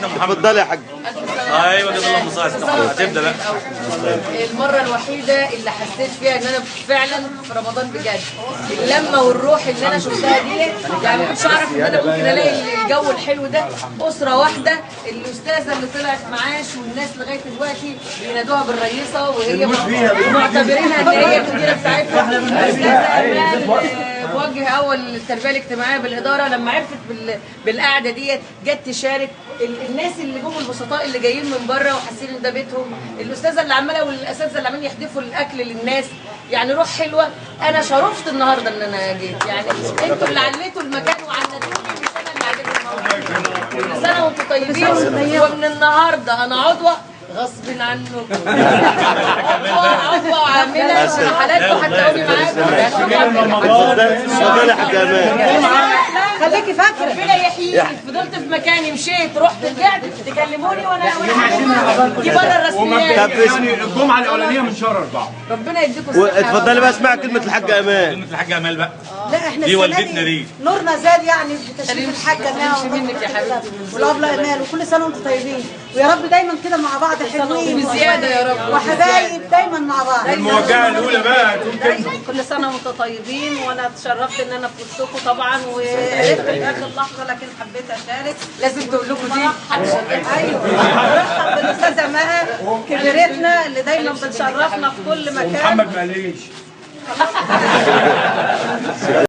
سيدنا محمد. اتفضلي يا حاج. ايوه كده، اللهم صل على سيدنا محمد. هتبدا بقى. المرة الوحيدة اللي حسيت فيها ان انا فعلا في رمضان بجد، اللمة والروح اللي انا شفتها دي، يعني ما كنتش اعرف ان انا ممكن الاقي الجو الحلو ده. اسره واحدة، الاستاذة اللي طلعت معاش والناس لغاية دلوقتي بينادوها بالرئيسه وهي معتبرينها ان هي المديرة بتاعتها. الاستاذة امال موجه اول التربية الاجتماعية بالادارة، لما عرفت بالقعده ديت جت تشارك. الناس اللي جم البسطاء اللي جايين من بره وحاسين ان ده بيتهم، الاستاذة اللي عماله والاساتذه اللي عمالين يحدفوا الاكل للناس، يعني روح حلوة. انا شرفت النهارده ان انا جيت، يعني انتوا اللي عليتوا المكان وعندتوني، مش انا اللي عليت الموضوع. كل سنة وانتوا طيبين، ومن النهارده انا عضوة غصب عنكم، عضوة وعامله رحلات وهتلاقوني معاكم. اتفضلي يا حاج امان. خليكي فاكره، ربنا يحييكي. فضلت في مكاني، مشيت، رحت، رجعت، تكلموني وانا دي بره الرسميات. يعني الجمعة الاولانية من شهر 4. ربنا يديكم الصحة. اتفضلي بقى، اسمعي كلمة الحاج امان. كلمة الحاج امال بقى. لا احنا دي والدتنا دي. نورنا زاد يعني بتشريف الحاجة امال منك يا حبيبتي والابله امال، وكل سنة وانتم طيبين، ويا رب دايما كده مع بعض حلوين وبزياده يا رب، وحبايب دايما مع بعض. الموجهة الاولى بقى تقول كلمة. كل سنة وانتم طيبين، وانا اتشرفت ان انا في وسطكم طبعا، وعرفت في اخر لحظة لكن حبيت اشارك. لازم تقول لكم دي. ايوه، برحب بالاستاذه مها كبيرتنا اللي دايما بتشرفنا في كل مكان. محمد ما قاليش.